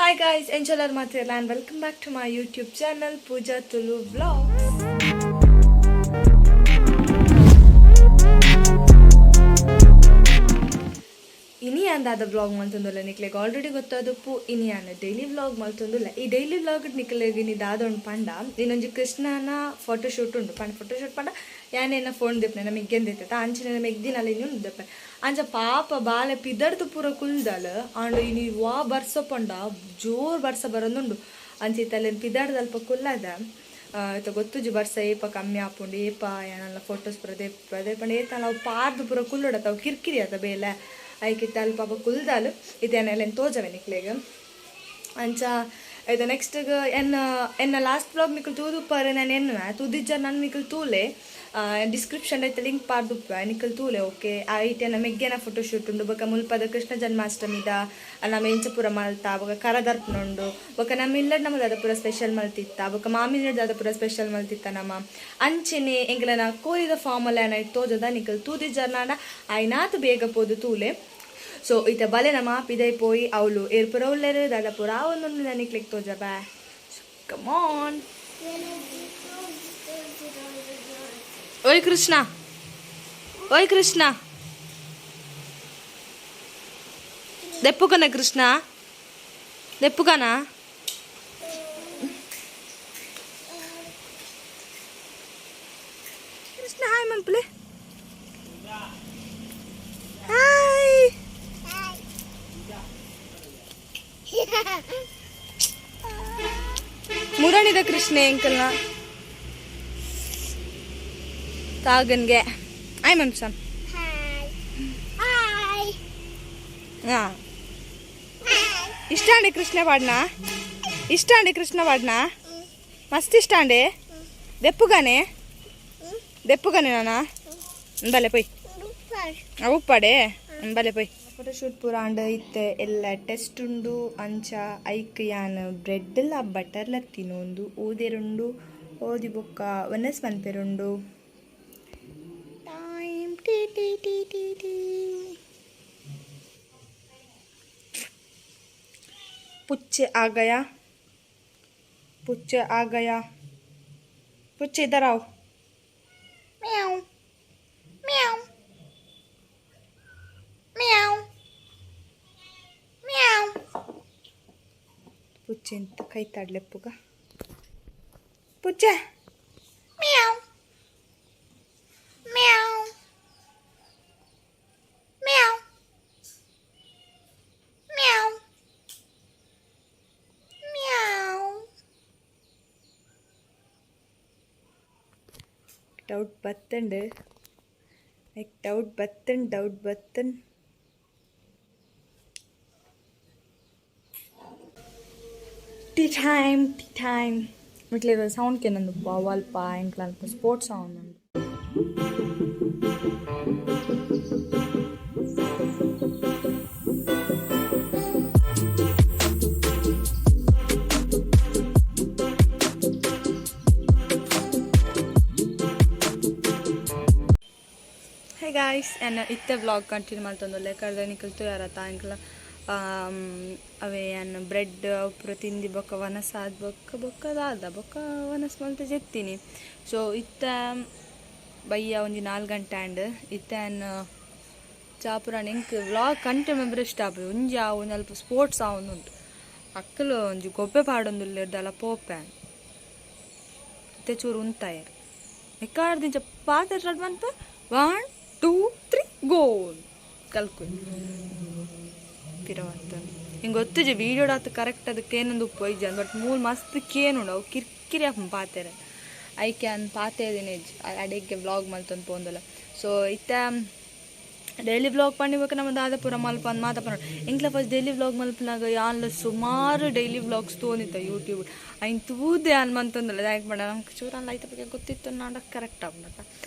Hi guys, ಎಂಚಲರ್ ಮಾತಿರ್ಲ and welcome back to my YouTube channel Pooja Tulu vlogs. ಇನಿ ಅಂದಾದ vlog ಮಲ್ತೊಂದುಲ್ಲ ನಿಕ್ಲೆಗ್ already ಗೊತ್ತಾದಪ್ಪು. ಇನಿ ಆನ daily vlog ಮಲ್ತೊಂದುಲ್ಲ. ಈ daily vlog ನಿಕ್ಲೆಗ್ ಇನಿ ದಾದ ಉಂಡು ಪಂಡ, ಇನ್ನೊಂಜಿ ಕೃಷ್ಣನ ಫೋಟೋಶೂಟ್ ಉಂಡು. ಪಂಡ ಫೋಟೋಶೂಟ್ ಪಂಡ ಯಾನೇನ ಫೋನ್ ದೆಪ್ಪನೆ ನಮ್ಮ ಮೆಗ್ಗೆಂದೈತೆ ಅಂಚನೆ ನಮ್ಮ ಮೆಗ್ದಿನಲ್ಲ ಇನಿ ಉಂಡು ದೆಪ್ಪೆ. ಅಂಚ ಪಾಪ ಬಾಲೆ ಪಿದರ್ದು ಪೂರ ಕುಲ್ದಲ್. ಆಂಡ ಇನಿ ವಾ ಬರ್ಸ ಪಂಡ ಜೋರ್ ಬರ್ಸ ಬರೊಂದುಂಡು. ಅಂಚ ಇತ್ತಲ್ಲಿ ಪಿದರ್ದಲ್ಪ ಕುಲ್ಲದ. ಇತ್ತ ಗೊತ್ತುಜಿ ಬರ್ಸ ಏಪ ಕಮ್ಮಿ ಆಪುಂಡು, ಏಪ ಏನಲ್ಲ ಫೋಟೋಸ್ ಪೂರ ದೆಪ್ಪದೆ ಪಂಡ ಏತಲ್ಲ ಅವು ಪಾರ್ದು ಪೂರ ಕುಲ್ಲುಡತ್ತ, ಅವು ಕಿರ್ಕಿರಿ ಆತ ಬೇಲೆ. ಐಕಿತ್ತ ಅಲ್ಲಿ ಪಾಪ ಕುಲ್ದಾಲು. ಇದೇನೆಲ್ಲ ತೋಜವೆ ನಿಕ್ಲೆಗ್. ಅಂಚ ಇದು ನೆಕ್ಸ್ಟ್ ಎನ್ನ ಎನ್ನ ಲಾಸ್ಟ್ ವ್ಲಾಗ್ ನಿಕುಲು ತೂದುಪ್ಪಾರೆ ನಾನು ಎನ್ನುವೆ. ತೂದಿಜ್ಜ ನಾನು ನಿಕುಲು ತೂಲೆ, ಡಿಸ್ಕ್ರಿಪ್ಷನ್ ಐತೆ ಲಿಂಕ್ ಪಾಡ್ದುಪ್ಪೆ, ನಿಕುಲು ತೂಲೆ. ಓಕೆ, ಐಟ್ ಎನ್ನ ಮೆಗ್ಗೆನ ಫೋಟೋ ಶೂಟ್ ಉಂಡು. ಬೊಕ ಮುಲ್ಪದ ಕೃಷ್ಣ ಜನ್ಮಾಷ್ಟಮಿದ ನಮ್ಮ ಎಂಚ ಪೂರ ಮಲ್ತ, ಬೊಕ ಕರ ದರ್ಪಣ ಬೊಕ ನಮ್ಮ ಇಲ್ಲಡ್ ನಮ್ಮ ದಾದ ಪೂರ ಸ್ಪೆಷಲ್ ಮಲ್ತಿತ್ತ, ಬೊಕ ಮಾಮಿನ ದಾದ ಪೂರ ಸ್ಪೆಷಲ್ ಮಲ್ತಿತ್ತ ನಮ್ಮ. ಅಂಚೆನೆ ಎಂಕ್ಲೆನ ಕೋರಿದ ಫಾರ್ಮಲ್ ಏನಾಯ್ತು ತೋಜದ. ನಿಕುಲು ತೂದಿಜ್ಜರ್ನಾಂಡ ಆಯ್ನಾತ್ ಬೇಗ ಪೋದು ತೂಲೆ. ಸೊ ಇತ್ತೆ ಬಲೆ ನಮ್ಮ ಪಿದೈ ಪೋಯಿ ಅವಳು ಏರ್ಪುರ ಉಲ್ಲೆರ್, ದಾದ ಪೂರ ಒಂದೊಂದು ನಿಕ್ಲೆಗ್ ತೋಜ ಬಾ. ಕಮಾನ್. ಓಯ್ ಕೃಷ್ಣ, ಓಯ್ ಕೃಷ್ಣ, ದೆಪ್ಪುಕನ ಕೃಷ್ಣ, ದೆಪ್ಪುಕನ ಕೃಷ್ಣ, ಹಾಯ್ ಮನ್ಪುಲೆ. ಹಾಯ್. ಮುರಣಿದ ಕೃಷ್ಣ ಎಂಕಲ್ನ ತಾಗನ್ಗೆ ಆಯ್ ಮನ್ಸನ್. ಹಾ, ಇಷ್ಟ ಅಂಡಿ ಕೃಷ್ಣ ಪಾಡ್ನ, ಇಷ್ಟ ಅಂಡಿ ಕೃಷ್ಣ ಪಾಡ್ನ, ಮಸ್ತ್ ಇಷ್ಟ ಅಂಡಿ. ದೆಪ್ಪುಗಾನೆ ದೆಪ್ಪುಗಾನೆ ನಾನಾ ಬಲೆ ಪೊಯ್ ಉಪ್ಪಾಡೆ ಬಲೆ ಪೊಯ್. ಫೋಟೋಶೂಟ್ ಪೂರ ಆಂಡ ಇತ್ತೆ ಎಲ್ಲ ಟೆಸ್ಟ್ ಉಂಡು. ಅಂಚ ಐಕ್ ಯಾನ್ ಬ್ರೆಡ್ಲ ಬಟರ್ಲ ತಿನ್ನೊಂದು ಓದೆರುಂಡು. ಓದಿ ಬೊಕ್ಕ ಒನಸ್ ಮನ್ಪೆರುಂಡು. Time tea tea tea tea tea. पुच्चे आ गया, पुच्चे आ गया, पुच्चे इधर आओ। म्याऊं म्याऊं म्याऊं म्याऊं. पुच्चे ಅಂತ ಕೈ ತಾಡ್ಲೆಪ್ಪುಗ. ಪುಚ್ಚೆ ಮ್ಯಾವ್ ಮ್ಯಾವ್ ಮ್ಯಾವ್ ಮ್ಯಾವ್ ಮ್ಯಾವ್. ಡೌಟ್ ಬತ್ತಂಡು, ಲೈಕ್ ಡೌಟ್ ಬತ್ತನ್, ಡೌಟ್ ಬತ್ತನ್. Tea time, tea time. ಇಟ್ಲೆ ಸೌಂಡ್ ಕೇನಂದು ಅಲ್ಪ ಎಂಕ್ಲ ಅಲ್ಪ ಸ್ಪೋರ್ಟ್ಸ್ ಸೌಂಡ್ ಉಂಡು. ಹೇ ಗಾಯ್ಸ್, ಎನ್ನ ಇತ್ತೆ ವ್ಲಾಗ್ ಕಂಟಿನ್ಯೂ ಮಲ್ತೊಂದುಲ್ಲೆ. ಕರ್ದ ನಿಕುಲು ತೂಯರತ ಎಂಕ್ಲ ಅವೇ ಯಾನ್ ಬ್ರೆಡ್ ಅವು ಪೂರ ತಿಂದಿ ಬೊಕ್ಕ ವನಸ್ ಆದ್ ಬೊಕ್ಕ ಬೊಕ್ಕ ದಾದ ಬೊಕ್ಕ ವನಸ್ ಮಲ್ತ್ ಜೆತ್ತೀನಿ. ಸೊ ಇತ್ತೆ ಬಯ್ಯ ಒಂಜಿ 4 ಗಂಟೆ ಆಂಡ್. ಇತ್ತೆ ಯಾನ್ ಚಾಪುರಾಣ್ ಎಂಕ್ ವ್ಲಾಗ್ ಕಂಟಿನ್ಯೂ ಮೆಂಬರ್ ಇಷ್ಟ ಆಪುಜಿ. ಒಂಜಿ ಆವು ಒಂಜಿ ಅಲ್ಪ ಸ್ಪೋರ್ಟ್ಸ್ ಆವೊಂದುಂಡು. ಅಕ್ಕಲು ಒಂಜಿ ಗೊಬ್ಬೆ ಪಾಡೊಂದುಲ್ಲೆರ್ ದಾಲ ಪೋಪೆ. ಇತ್ತೆ ಚೂರು ಉಂತಾಯೆರ್. ಎಕ್ಕಾರ್ದಿಂಚ ಪಾತೆರ ಸ್ಟಾರ್ಟ್ ಮನ್ಪೆ, 1 2 3 ಗೋ ಕಲ್ಕು ಪಿರವಂತ. ಹಿಂಗೆ ಗೊತ್ತಿಜಿ ವೀಡಿಯೋಡ್ ಆತು ಕರೆಕ್ಟ್ ಅದಕ್ಕೆ ಏನೊಂದು ಉಪ್ಪು ಇಜ್ಜಿ. ಬಟ್ ಮೂಲು ಮಸ್ತ್ ಕೇನುಂಡು, ಅವು ಕಿರ್ಕಿರಿ ಆಪುಂಡು ಪಾತೆರ. ಐಕೆ ಅನ್ ಪಾತೆದಿನ ಅಡೆಗೆ ವ್ಲಾಗ್ ಮಲ್ತೊಂದು ಪೋಂದುಲ್ಲ. ಸೊ ಇತ್ತೆ ಡೈಲಿ ವ್ಲಾಗ್ ಪಂಡಿ ನಮ್ಮ ದಾದ ಪೂರ ಮಲ್ಪ ಅಂದ್ ಮಾತ ಪನೊಡು. ಎಂಕ್ಲ ಫಸ್ಟ್ ಡೈಲಿ ವ್ಲಾಗ್ ಮಲ್ಪನಾಗ ಯಾನ್ಲ ಸುಮಾರು ಡೈಲಿ ವ್ಲಾಗ್ಸ್ ತೋನಿತ್ತ ಯೂಟ್ಯೂಬ್. ಐನ್ ತೂದೆ ಅನ್ ಮಂತೊಂದುಲ್ಲ. ದಾಯೆ ಪಂಡ ನಂಗೆ ಚೂರು ಐತ ಬಗ್ಗೆ ಗೊತ್ತಿತ್ತು ನಾಡ ಕರೆಕ್ಟ್ ಆಪುಂಡತ್ತ.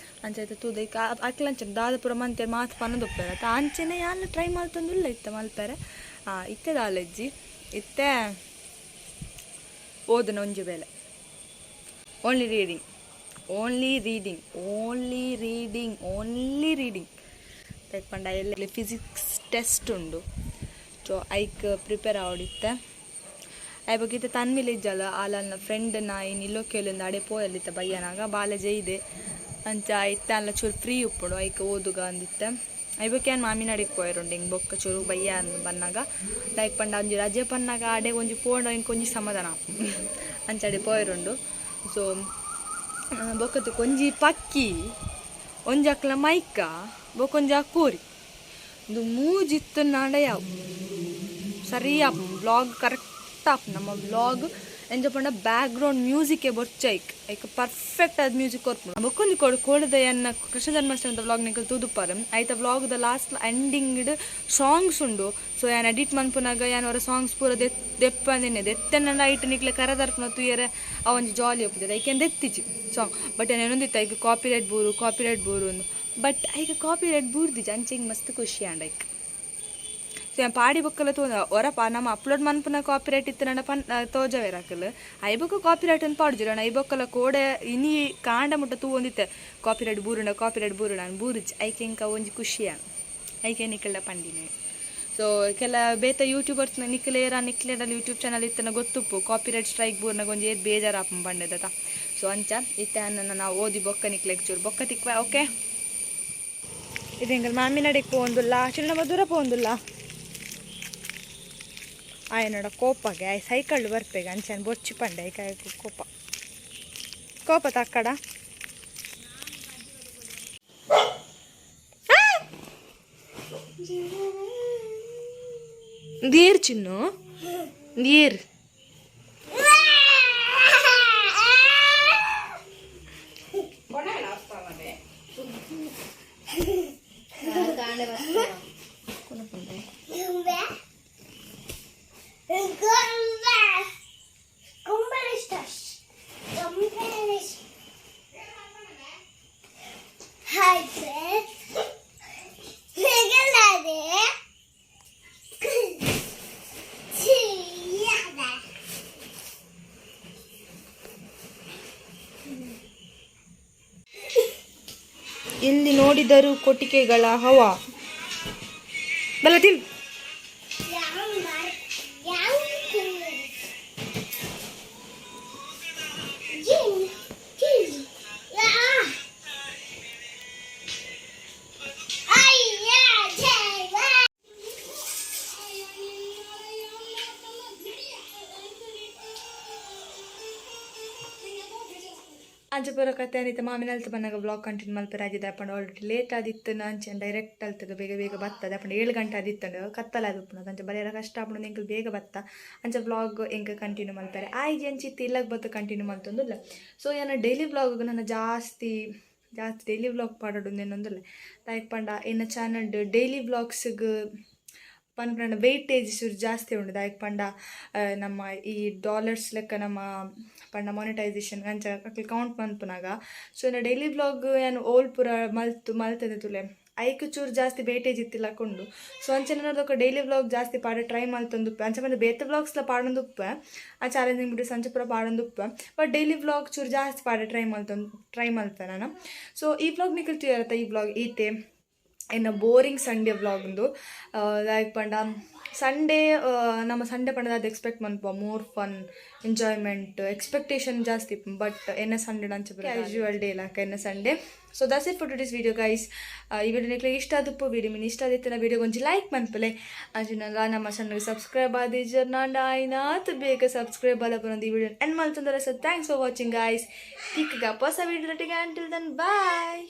ಅಂಚ ತೂದೆ ಇಕ್ಕ ಅಕ್ಲಂಚನೆ ದಾದ ಪೂರ ಮಂತೆರ್ ಮಾತ ಪನೊಂದುಪ್ಪೆರ್ ಅತ್ತ. ಅಂಚನೆ ಯಾನ್ಲ ಟ್ರೈ ಮಲ್ತೊಂದುಲ್ಲ ಇತ್ತೆ ಮಲ್ಪೆರೆ. ಇತ್ತೆ ದಾಲಜ್ಜಿ ಇತ್ತೆ ಓದುನ ಒಂಜಿ ಬೇಲೆ. Only reading, only reading, only reading, only reading. ಪಂಡ ಎಲ್ಲ ಫಿಸಿಕ್ಸ್ ಟೆಸ್ಟ್ ಉಂಡು. ಸೊ ಐಕ್ ಪ್ರಿಪೇರ್ ಆವೊಡಿತ್ತೆ. ಐಬೊಕ ಇತ್ತೆ ತನ್ಮಿಲ್ ಇಜ್ಜಲ್ಲ ಆಲಲ್ನ ಫ್ರೆಂಡ್ ನಾಯಿ ನಿಲ್ಲೋಕೆಲಿಂದ ಅಡೆ ಪೋಯಲ್ಲಿತ್ತ ಬಯ್ಯನಾಗ ಬಾಲೆ ಜೈದೆ ಅಂಚ ಇತ್ತೆ ಅಲ್ಲ ಚೂರು ಫ್ರೀ ಉಪ್ಪುಂಡು ಐಕ್ ಓದುಗ ಅಂದಿತ್ತೆ. ಐಬೊಕ ಯಾನ್ ಮಾಮಿನಡೆಗ್ ಪೋಯೆರುಂಡು ಹಿಂಗೆ ಬೊಕ್ಕ ಚೂರು ಬಯ್ಯ ಅಂದ್ ಬನ್ನಾಗ ಲೈಕ್ ಪಂಡ ಒಂಜಿ ರಜೆ ಪನ್ನಾಗ ಅಡೆ ಒಂಜಿ ಪೋಂಡ ಇಂಕ್ ಒಂಜಿ ಸಮಾಧಾನ ಅಂಚ ಅಡೆ ಪೋಯೆರುಂಡು. ಸೊ ಬೊಕ್ಕ ಒಂಜಿ ಪಕ್ಕಿ ಒಂಜಿ ಅಕ್ಲ ಮೈಕ ಬೊಕ್ಕೊಂಜಿ ಆ ಕೋರಿ ಉಂದು ಮೂಜಿತ್ತು ನಾಡ ಯಾವು ಸರಿ ಆಪುಂಡು ವ್ಲಾಗ್ ಕರೆಕ್ಟ್ ಆಪುಂಡು. ನಮ್ಮ ವ್ಲಾಗ್ ಎಂಚ ಪಂಡ ಬ್ಯಾಕ್ ಗ್ರೌಂಡ್ ಮ್ಯೂಸಿಕ್ ಬೊರ್ಚೈಕ್ ಐಕ್ ಪರ್ಫೆಕ್ಟ್ ಆದ್ ಮ್ಯೂಸಿಕ್ ಕೊರ್ಪುಂಡು. ಬೊಕ್ಕೊಂಜಿ ಕೊಡು ಕೋಡದ ಎನ್ನ ಕೃಷ್ಣ ಜನ್ಮಾಷ್ಟಮಿ ವ್ಲಾಗ್ ನಿಕಲ್ ತೂದುಪ್ಪಾರು ಐತ ವ್ಲಾಗ್ ದ ಲಾಸ್ಟ್ ಎಂಡಿಂಗ್ ಸಾಂಗ್ಸ್ ಉಂಡು. ಸೊ ಯಾನ್ ಎಡಿಟ್ ಮನ್ಪುನಾಗ ಯಾನ್ ಅವರ ಸಾಂಗ್ಸ್ ಪೂರ ದೆಪ್ಪಂದಿನಿ ದೆತ್ತನ ಐಟ್ ನಿಕ್ಲೆ ಕರ ದರ್ಪುನ ತೂಯರೆ ಆ ಒಂಜಿ ಜಾಲಿ ಉಪ್ಪುಜೆ ಐಕೆ ದೆತ್ತಿಜಿ ಸಾಂಗ್. ಬಟ್ ಯಾನ್ ಏನೊಂದಿತ್ತು ಐಕ್ ಕಾಪಿರೈಟ್ ಬೂರು ಕಾಪಿರೈಟ್ ಬೂರು ಅಂದು, ಬಟ್ ಐಕ್ ಕಾಪಿರೈಟ್ ಬೂರ್ದಿಜಿ ಅಂಚ ಇಂಕ್ ಮಸ್ತ್ ಖುಷಿ ಆಂಡ್ ಐಕ್. ಸೊ ಯಾನ್ ಪಾಡಿ ಬೊಕ್ಕಲ ತೂನ ಒರ ನಮ್ಮ ಅಪ್ಲೋಡ್ ಮನ್ಪುನ ಕಾಪಿರೈಟ್ ಇತ್ತು ಪನ್ ತೋಜವೇರ್ ಅಕಲ್ I ಬೊಕ್ಕ ಕಾಪಿರೈಟ್ ಅಂತ ಪಾಡುಜಿರ I ಬೊಕ್ಕಲ ಕೋಡೆ ಇನಿ ಕಾಂಡ ಮುಟ್ಟ ತೂವೊಂದಿತ್ತೆ ಕಾಪಿರೈಟ್ ಬೂರುಂಡ ಕಾಪಿರೈಟ್ ಬೂರುಂಡ ಬೂರುಜಿ ಐಕೆ ಇಂಕ ಒಂಜಿ ಖುಷಿ ಆಂಡ್ ಐಕೆ ನಿಕಲ್ಡ ಪಂಡಿನೆ. ಸೊ ಕೆಲ ಬೇತ ಯೂಟ್ಯೂಬರ್ಸ್ ನಿಕ್ಲೇರ ನಿಕ್ಲೇರಲ್ಲಿ ಯೂಟ್ಯೂಬ್ ಚಾನಲ್ ಇತ್ತನ ಗೊತ್ತುಪ್ಪು ಕಾಪಿರೈಟ್ ಸ್ಟ್ರೈಕ್ ಬೂರ್ನಾಗ ಒಂಜಿ ಏತ್ ಬೇಜಾರಾಪುಂಡು ಪಂಡೆದತ. ಸೊ ಅಂಚ ಇತ್ತೆ ಅನ್ನ ನಾವು ಓದಿ ಬೊಕ್ಕ ನಿಕ್ಲೆಗ್ ಚೂರು ಬೊಕ್ಕ ತಿಕ್ವ ಓಕೆ. ಇದು ಎಂಕಲ್ ಮಾಮಿನಡೆಗ್ ಪೋವೊಂದುಲ್ಲ ಚಿನ್ನ ದೂರ ಪೋವೊಂದುಲ್ಲ ಆಯನೋಡ ಕೋಪಗೆ ಆಯ್ ಸೈಕಲ್ ಬರ್ಪೆಗೆ ಅಂಚನ್ ಬೊಚ್ಚಿ ಪಂಡೆ ಐಕ ಕೋಪ ಕೋಪ ತಕ್ಕಡ. ನೀರು ಚಿನ್ನು ನೀರು ಇಲ್ಲಿ ನೋಡಿದರು ಕೊಟ್ಟಿಗೆಗಳ ಹವಾ ಬಲ ತಿನ್. ಅಂಚ ಪೂರ ಕತೆ ಅನಿತ ಮಾಮಿನ ಅಲ್ತ ಬನ್ನಾಗ ವ್ಲಾಗ್ ಕಂಟಿನ್ಯೂ ಮಲ್ಪೆರೆ ಆಗಿದೆ ಅಪ್ಪಂಡ ಆಲ್ರೆಡಿ ಲೇಟ್ ಆದಿತ್ತು ಅಂಚೆ ಡೈರೆಕ್ಟ್ ಅಲ್ತಗ ಬೇಗ ಬೇಗ ಬರ್ತದೆ ಅಪ್ಪಂಡ 7 ಗಂಟೆ ಆದಿತ್ತಂಡು ಕತ್ತಲ ಆದುಪ್ಪುನಗ ಅಂಚ ಬರೆಯರ ಕಷ್ಟ ಆಪುಂಡು ಎಂಕಲ್ ಬೇಗ ಬತ್ತ ಅಂಚ ವ್ಲಾಗ್ ಎಂಕ ಕಂಟಿನ್ಯೂ ಮಲ್ಪೆರೆ ಆಯ್ಜಿ ಅಂಚಿತ್ತು ಇಲ್ಲಗ್ ಬತ್ತ ಕಂಟಿನ್ಯೂ ಮಲ್ತೊಂದುಲ್ಲ. ಸೊ ಏನ ಡೈಲಿ ವ್ಲಾಗ್ ನನ್ನ ಜಾಸ್ತಿ ಜಾಸ್ತಿ ಡೈಲಿ ವ್ಲಾಗ್ ಪಾಡೋಡು ಏನೊಂದುಲ್ಲ ಲೈಕ್ ಪಂಡ ಎನ್ನ ಚಾನಲ್ ಡೈಲಿ ವ್ಲಾಗ್ಸ್ಗೆ ಪನ್ಪುನ ವೆಯ್ಟೇಜ್ ಚೂರು ಜಾಸ್ತಿ ಉಂಡು. ದಾಯೆಗ್ ಪಂಡ ನಮ್ಮ ಈ ಡಾಲರ್ಸ್ ಲೆಕ್ಕ ನಮ್ಮ ಪಂಡ ಮಾನಿಟೈಸೇಷನ್ ಅಂಚ ಅಕ್ಲ್ ಕೌಂಟ್ ಮನ್ಪುನಾಗ. ಸೊ ಎನ್ನ ಡೈಲಿ ವ್ಲಾಗ್ ಯಾನ್ ಓಲ್ ಪೂರ ಮಲ್ತು ಮಲ್ತದೆ ತುಲೆ ಐಕ್ ಚೂರು ಜಾಸ್ತಿ ವೇಟೇಜ್ ಇತ್ತಿಲ್ಲಕೊಂಡು. ಸೊ ಅಂಚನೆ ನೋಡೋಕೆ ಡೈಲಿ ವ್ಲಾಗ್ ಜಾಸ್ತಿ ಪಾಡ ಟ್ರೈ ಮಲ್ತೊಂದುಪ್ಪೆ ಅಂಚ ಪಂಡ ಬೇತೆ ವ್ಲಾಗ್ಸ್ಲ ಪಾಡೊಂದುಪ್ಪೆ ಆ ಚಾಲೆಂಜಿಂಗ್ ವಿಡಿಯೋಸ್ ಅಂಚ ಪೂರ ಪಾಡೊಂದುಪ್ಪೆ ಬಟ್ ಡೈಲಿ ವ್ಲಾಗ್ ಚೂರು ಜಾಸ್ತಿ ಪಾಡ ಟ್ರೈ ಮಲ್ತೊಂದು ಟ್ರೈ ಮಲ್ತೆ ನಾನು. ಸೊ ಈ ವ್ಲಾಗ್ ನಿಕಲ್ ತೂಯರತ್ತ ಈ ವ್ಲಾಗ್ ಈತೆ ಎನ್ನ ಬೋರಿಂಗ್ ಸಂಡೇ ವ್ಲಾಗ್ ಉಂದು. ಲೈಕ್ ಪಂಡ ಸಂಡೇ ನಮ್ಮ ಸಂಡೇ ಪಂಡ ಅದು ಎಕ್ಸ್ಪೆಕ್ಟ್ ಮನ್ಪ ಮೋರ್ ಫನ್ ಎಂಜಾಯ್ಮೆಂಟ್ ಎಕ್ಸ್ಪೆಕ್ಟೇಷನ್ ಜಾಸ್ತಿ ಬಟ್ ಎನ್ನ ಸಂಡೇ ಅಂಚ ಕ್ಯಾಶುವಲ್ ಡೇ ಲಾಕ ಎನ್ನ Sunday. So that's it for today's video guys. ಈ ವಿಡಿಯೋ ನಿಕ್ಲೆಗ್ ಇಷ್ಟ ಆದಪ್ಪು ವಿಡಿಯೋ ಮಿನ್ ಇಷ್ಟ ಆದಿತ್ತಿನ ವಿಡಿಯೋ ಒಂಜಿ ಲೈಕ್ ಮನ್ಪಲೆ ಅಂಚಿನಲ ನಮ್ಮ ಚಾನಲ್ಗೆ ಸಬ್ಸ್ಕ್ರೈಬ್ ಆದಿಜರ್ ನಾಂಡ ಆಯ್ನಾತ್ ಬೇಗ ಸಬ್ಸ್ಕ್ರೈಬ್ ಆದ ಪನೊಂದು ಈ ವಿಡಿಯೋ ಎಂಡ್ ಮಲ್ತೊಂದರೆ. So thanks for watching guys. ತಿಕ್ಗ ಹೊಸ ವಿಡಿಯೋ ಅಂಟಿಲ್ then bye.